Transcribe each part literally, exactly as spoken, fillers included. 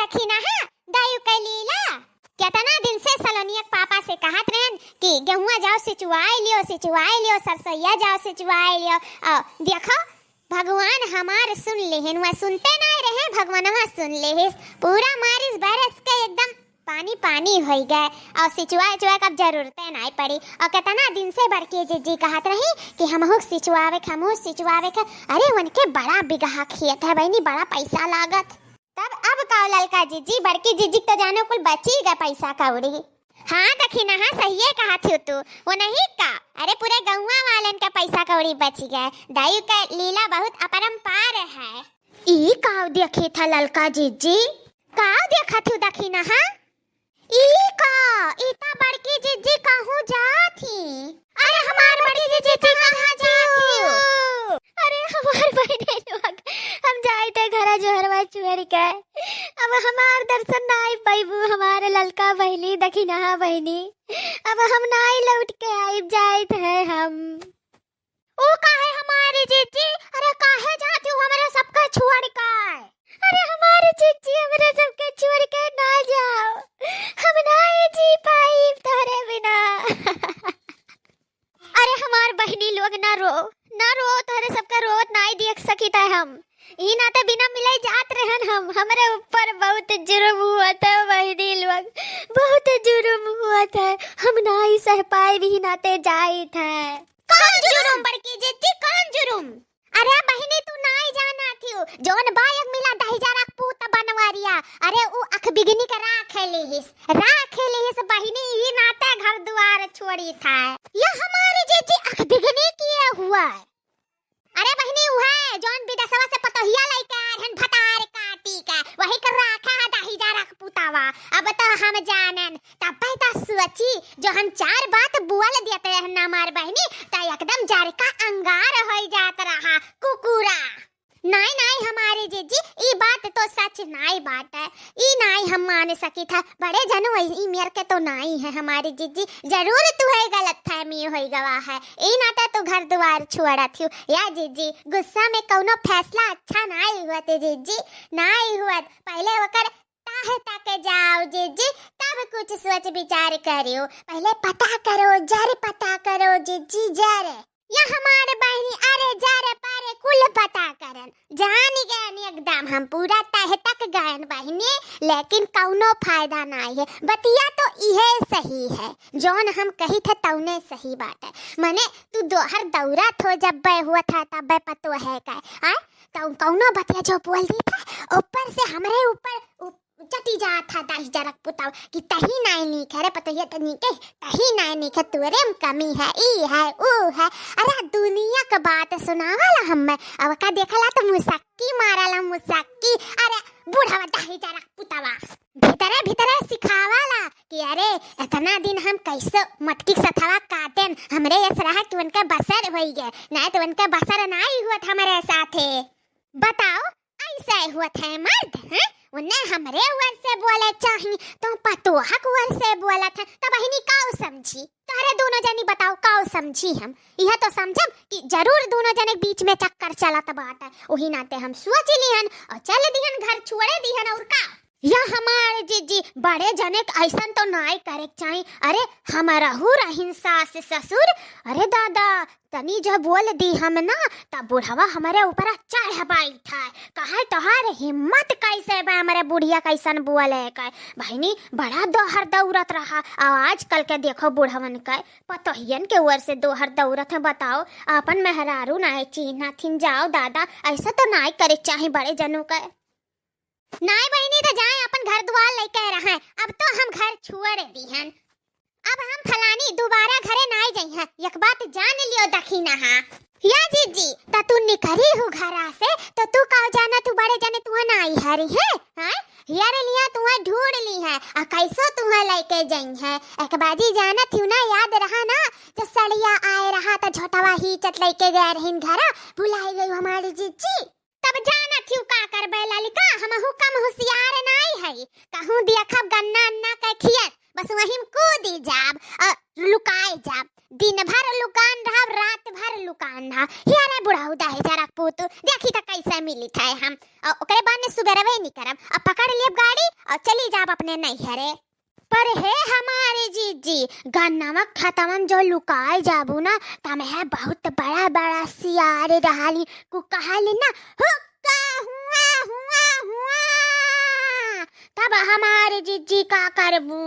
देखी ना, हाँ, दायू के लीला। केतना दिन से सलोनिया के पापा से कहत रहन कि गेहुआ जाओ सिचुआई लियो, सिचुआई लियो, सरसोइया जाओ सिचुआई लियो। अ, देखो, भगवान हमार सुन लेहिन, वह सुनते नाहीं रहे, भगवानवा सुन लेहिस। पूरा मारिस बरस के एकदम पानी पानी होई गए, अउर सिचुआ उचुआ के अब जरूरते नाहीं पड़ी। अउर केतना दिन से बड़की जिज्जी कहत रही कि हमहू सिचुआवे के, हमहू सिचुआवे के। अरे, उनके बड़ा बिगहा खेत है बहिनी, बड़ा पैसा लागत। तब अब का ललका जिज्जी, बड़की जिज्जी के तो जानो कुल बची गए पैसा कौड़ी। हाँ दखिनहा, सहिए कहत हू तू, वो नहीं का, अरे पूरे गौवा वालन का पैसा कौड़ी बची गए, दायू का लीला बहुत अपरंपार है। ई काव देखित ह ललका जिज्जी? काव देखत हू दखिनहा? ई का, ई त बड़की जिज्जी कहूँ जात ही। अरे हमार बड़की जिज्जी कहाँ जात ही? अरे हमार बहिनी लोग, हम जाइत है घरा जोहरवा छोड़ के। अब हमार दर्शन नाहीं पइबू, हमार ललका बहिनी, दखिनहा बहिनी। अब हम नाहीं लौट के आइब, जाइत है हम। ओ काहे हमारी जिज्जी? अरे काहे जाती हू हमरे सबके छोड़ के? अरे हमारी जिज्जी, हमरे सबके छोड़ के ना जाओ, हम नाहीं जी पाइब तोहरे बिना। अरे हमार बहिनी लोग ना रो, ना रो, तोहरे सबका रोवत नाहीं देख सकित है हम। ई नाते बिना मिले जात रहन हम, हमरे ऊपर बहुत जुर्म हुअत है बहिनी लोग, बहुत जुर्म हुअत है, हम नाहीं सह पाइब, ई नाते जाइत है। कौन जुर्म बड़की जिज्जी, कौन जुर्म? अरे बहिनी, तू नाहीं जानत हियो, जौन बा एक मिला दहिजरा के पूत बनवरिया, अरे उ अख बिगनी के राखे लिहिस, राखे लिहिस बहिनी, ई नाते घर दुआर छोड़ी था। या हमारी जिज्जी अख बिगनी किए हुआ है। अरे बहिनी, उहे जौन विदेशवा से पतोहिया लइके आए रहन भतार काटी के, वही के राखे है दहिजरा के पुतावा। अब तो हम जानन, तब्बे त सोची, जो हम चार बात बोल देते रहन ना हमार बहिनी, त एकदम जर का अंगार होई जात रहा, कुकुरा। नाहीं, नाहीं, हमारी जिज्जी, ई बात तो सच नाहीं बात है, ई नाहीं हम मान सकित है। बड़े जनो, ई मेर के तो नाहीं है हमारी जिज्जी, जरूर तू है गलतफहमी होई गवा है, ई नाते तू घर दुआर छोड़त हियो। या जिज्जी, गुस्सा में कौनो फैसला अच्छा नाहीं हुअत है जिज्जी, नाहीं हुअत। पहले ओकर तह तक जाओ जिज्जी, तब कुछ सोच विचार करियो। पहले पता करो, जर पता करो जिज्जी, जर। या हमार बहिनी, अरे जर पर कुल पता करन, जान गयन एकदम, हम पूरा तह तक गयन बहिनी, लेकिन कौनो फायदा नाहीं है। बतिया तो इहे सही है, जौन हम कहित है तौने सही बात है। मने तू दोहर दौरा थो जब बै हुआ था तब बै पतो है का, आय? कौ-, कौनो बतिया जो बोल दी था, ऊपर से हमरे ऊपर उप-, चटी जात है दहिजरा के पुतावा कि तही नाहीं नीक है रे पतोहिया, त नीक है, तही नाहीं नीक है, तोरे में कमी है, ई है, ऊ है। अरे दुनिया के बात सुनावाला हमें, अब का देखला तो मुसक्की मारला, मुसक्की। अरे बुढ़वा दहिजरा के पुतावा भीतरे भीतरे सिखावाला कि अरे इतना दिन हम कैसे मटकी के सथवा काटेन, हमरे यस रहा कि उनका बसर होई गए, नाहीं तो उनका बसर नाहीं हुअत हमरे साथे। बताओ, ऐसे हुअत है मर्द, हैं? उन्हें हमरे ओर से बोले चाही, तो पतोह के ओर से बोलत है, तब बहिनी काऊ समझी? तोहरे दोनों जनी बताओ, काऊ समझी हम? यह तो समझब कि जरूर दोनों जने के बीच में चक्कर चलत बाटे, वही नाते हम सोच लिहन और चल दिहन, घर छोड़े दिहन, और का? या हमार जिज्जी, बड़े जने के ऐसन तो नाई करे के चाही। अरे, हमरहू रहिन सास ससुर, अरे दादा, तनी जब बोल दी हम ना, तब बुढ़वा हमरे ऊपर चढ़ बैठे। कहे, "तोहार हिम्मत कैसे बा हमरे बुढ़िया कैसन बोले के?" बहिनी, बड़ा दोहर दौरत रहा। और आजकल के देखो बुढ़वन के, पतोहियन के ओर से दोहर दौरत है। बताओ, आपन मेहरारू नाई चिन्हथिन। जाओ दादा, ऐसा तो नाई करे के चाही बड़े जनों के। नाई बहिनी, त जाए अपन घर दुआर लइके रहे, अब तो हम घर छोड़ दिहन। अब हम फलानी दोबारा घरे नाई जइहन, एक बात जान लियो दखिनहा। या जिज्जी, त तू निकरी हू घरा से, तो तू का जाना तू बड़े जने तुहा नाई हरी है, हैं? हियर लिया तुहा ढूंढ ली है, आ कैसो तुहा लइके जइहन। एक बाजी जानत हूँ ना, याद रहा ना, जो सड़िया आए रहा त झोटवा ही चट लइके गए रहिन घरा, भुलाई गई हमारी जिज्जी। तब जानत हूँ का करबे ललिका, हमहू कम होशियार नाई है। कहूँ देखब गन्ना अन्ना के खियत, बस वहीं में कूदी जाब और लुकाए जाब। दिन भर लुकान रहब, रात भर लुकान रहब। हियरे बुढ़ऊ दहिजरा के पूत, देखी त कैसे मिलित है हम। और ओकरे बाद में सुबेरवे निकरब। अब पकड़ लेब गाड़ी और चली जाब अपने नैहरे। पर हे हमारे जीजी, गन्नवा खेतवन जो लुकाए जाबू ना, तमहे बहुत बड़ा बड़ा सियार रहली, कु कहली ना, हुक्का हुआ हुआ हुआ, तब हमारे जीजी का करबू?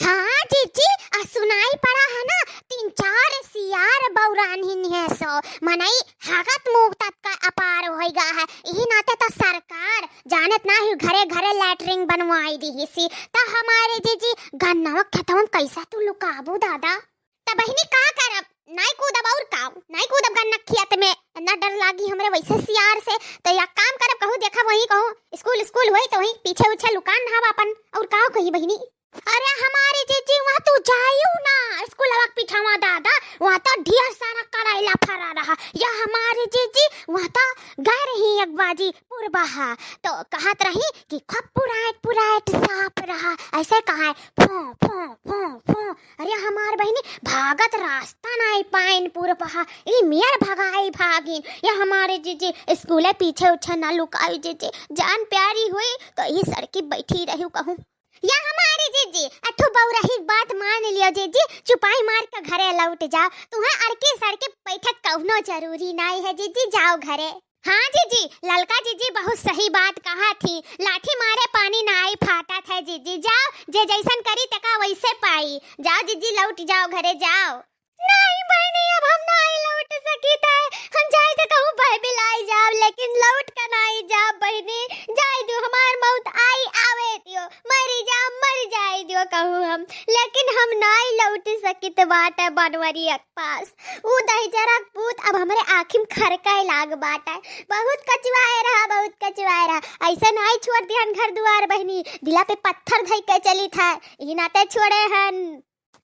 हाँ जीजी, आ सुनाई पड़ा है ना, तीन चार सियार बौरान ही निहे सो, मनई हगत मूतत का अपार होइगा है। इही नाते तो सरकार जानत ना ही घरे घरे लैट्रिन बनवाई दिहिसी। त हमारे जीजी गन्नवा खेतवन कैसा तू लुकाबू दादा? त बहिनी का करब, नाई कूदब और काऊ, नाई कूदब गन्ना खेत में, इतना डर लागी हमरे वैसे सियार से। त या काम करब, कहूँ देखब वहीं कहूँ स्कूल स्कूल होई त वहीं पीछे उछे लुकान रहब अपन, और काऊ कही बहिनी। अरे हमारी जीजी, वहाँ तू जायू ना, स्कूलवा के पीछवा दादा, वहाँ तो ढेर सारा करैला फरा रहा। या हमारी जीजी, वहाँ तो गए रही एक बाजी पुरबहा, तो कहत रही कि खूब पुराट पुराट साफ रहा, ऐसे कहा है, फो फो फो फो। अरे हमार बहिनी, भागत रास्ता नाई पाइन पुरबहा, ई मियर भगाई भागिन। या हमारे जीजी, स्कूले पीछे उछे ना लुकाई जीजी, जान प्यारी हुई तो ई सड़की बैठी रही कहूँ। या हमारी जीजी, अठू बौरही के बात मान लियो जीजी, चुपाई मार के घरे लौट जाओ। तुहें अड़के सड़के बैठक कौनो जरूरी नाई है जीजी, जाओ घरे। हाँ जीजी, ललका जीजी बहुत सही बात कहा थी, लाठी मारे पानी नाई फाटत है जीजी, जाओ, जे जैसन करी तका वैसे पाई, जाओ जीजी, लौट जाओ घरे, जाओ। नाई बहिनी, अब हम नाई लौट सकित है, हम जाए तो कहूँ बह बिलाई जाब, लेकिन लौट के नाई जाब बहिनी, जाए दियो, हमार मौत आई आवे दियो, मरी जाब, मर जाए दियो कहूँ हम, लेकिन हम नाई लौट सकित बाटे बनवरिया के पास। ऊ दहिजरा के पूत अब हमरे आँखी में खरकाए लाग बाटे, बहुत कचुआए रहा, बहुत कचुआए रहा, ऐसे नाई छोड़ दिहन घर दुआर बहिनी, दिला पे पत्थर धइ के चलित है, ई नाते छोड़े हन।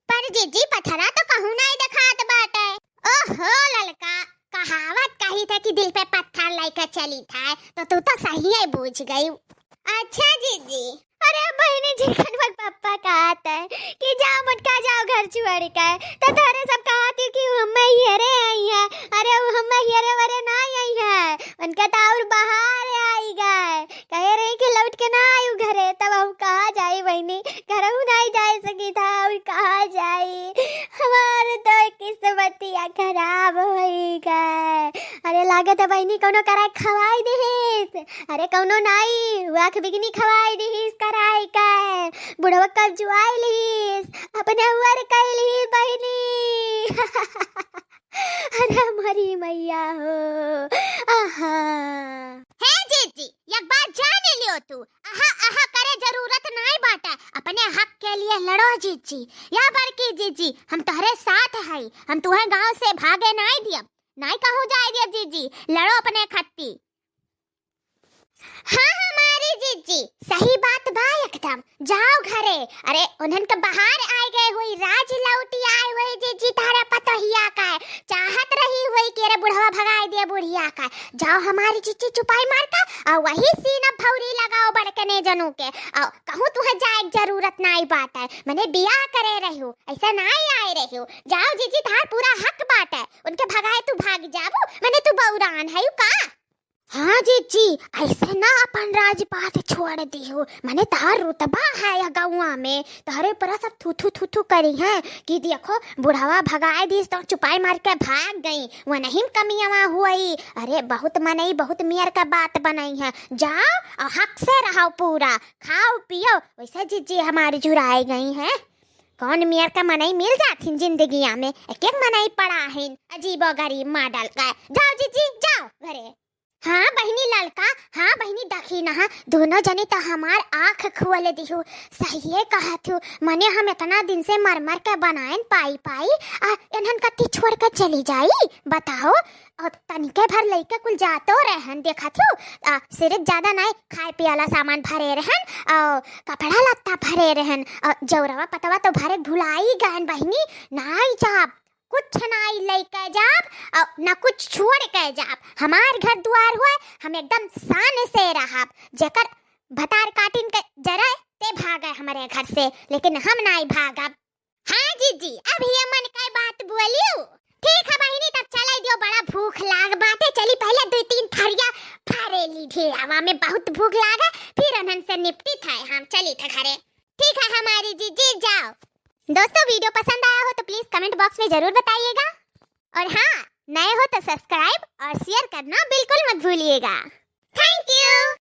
पर जीजी, पथरा तो कहूँ नाई देखात बाटे। ओहो ललका, कहावत कही थे कि दिल पे पत्थर लेके चली था, तो तू तो सही है बूझ गई। अच्छा जीजी। अरे बहिनी, जिनकन वक पप्पा कहत है कि जा मुटका जाओ घर छोड़ के, तो तोहरे सब कहत ही कि उ हम्मे हियरे आई है। अरे उ हम्मे हियरे वरे ना आई है, उनका तो और बाहर आई गए। कहे रही कि लौट के ना आयु घरे, तब हम कहाँ जाई बहिनी, घरहू नाई जाए सकी था, और कहाँ जाई? हमार तो किस्मतिया खराब होई गए। अरे लागत है बहिनी कौनो कराए खवाई दिहिस। अरे कौनो नाई, उ आँख बिगनी खवाई दिहिस कराए के। बुढ़वा कब जुआई लिहिस, अपने उअर कई लिहिस बहिनी। अरे मरी मैया हो, आहा। हे जीजी, एक बात जान लियो तू, आहा आहा करे जरूरत नाई बाटे, अपने हक के लिए लड़ो जीजी। या बड़की जीजी, हम तोहरे साथ हई, हम तुहे गाँव से भागे नाई दियब, नाई कहूँ जाए दियब जीजी, लड़ो अपने खत्ती। हाँ हमारी जीजी, सही बात बा एकदम, जाओ घरे। अरे उन्हन के बाहर आए गए हुई, राज लौटी आए हुई जीजी, तारा पतोहिया का है, चाहत रही हुई कि अरे बुढ़वा भगाए दिया बुढ़िया का है। जाओ हमारी जीजी चुपाई मार का, और वही सीना भौरी लगाओ बड़कने जनू के, और कहूँ तुहे जाए के जरूरत नाई बाटे, मने बियाह करे रही हो, ऐसा नाई आए रही हो। जाओ जीजी, तार पूरा हक बाटे, उनके भगाए तू भाग जाबू, मने तू बौरान है का? हाँ जीजी, ऐसे ना अपन राजपाट छोड़ दिहु, मने तहार रुतबा है यह गौवा में, तोहरे ऊपर सब थू थू थू थू करी हैं कि देखो बुढ़वा भगाए दिस तो चुपाई मार के भाग गई, वो नहीं कमियावा हुई। अरे बहुत मनई बहुत मियर का बात बनई है, जाओ और हक से रहो पूरा, खाओ पियो। वैसे जीजी हमारी जुराई गई है, कौन मियर का मनई मिल जाथिन जिंदगिया में, एक एक मनई पड़ा है अजीबो गरीब मॉडल का। जाओ जीजी जाओ घरे। हाँ बहिनी ललका, हाँ बहिनी दखिनहा, दोनों जनी तो हमार आँख खोल दिहु। सहिए कहत हु, मने हम इतना दिन से मर मर के बनायन पाई पाई, आ इन्हन कत्ती छोड़ के चली जाई, बताओ। और तनिके भर लइके कुल जातो रहन, देखत हु, आ सिर्फ ज्यादा नाई, खाए पिए वाला सामान भरे रहन, और कपड़ा लत्ता भरे रहन, और जौरवा पटवा तो भरे भुलाई गयन बहिनी, नाई जाब। कुछ नाई लइके जाब और ना कुछ छोड़ के जाब। हमार घर दुआर हुए, हम एकदम शान से रहब। जेकर भतार काटिन के जरे ते भागे हमरे घर से, लेकिन हम नाई भागब। हाँ जीजी, अब ये मन के बात बोलियो। ठीक है बहिनी, तब चले दियो, बड़ा भूख लाग बाटे। चली पहले दुइ तीन थरिया फरेली ढेरावा में, बहुत भूख लाग है, फिर उन्हन से निपटी था हम। चली था घरे। ठीक है हमारी जीजी, जाओ। दोस्तों, वीडियो पसंद आया हो तो प्लीज कमेंट बॉक्स में जरूर बताइएगा, और हाँ, नए हो तो सब्सक्राइब और शेयर करना बिल्कुल मत भूलिएगा। थैंक यू।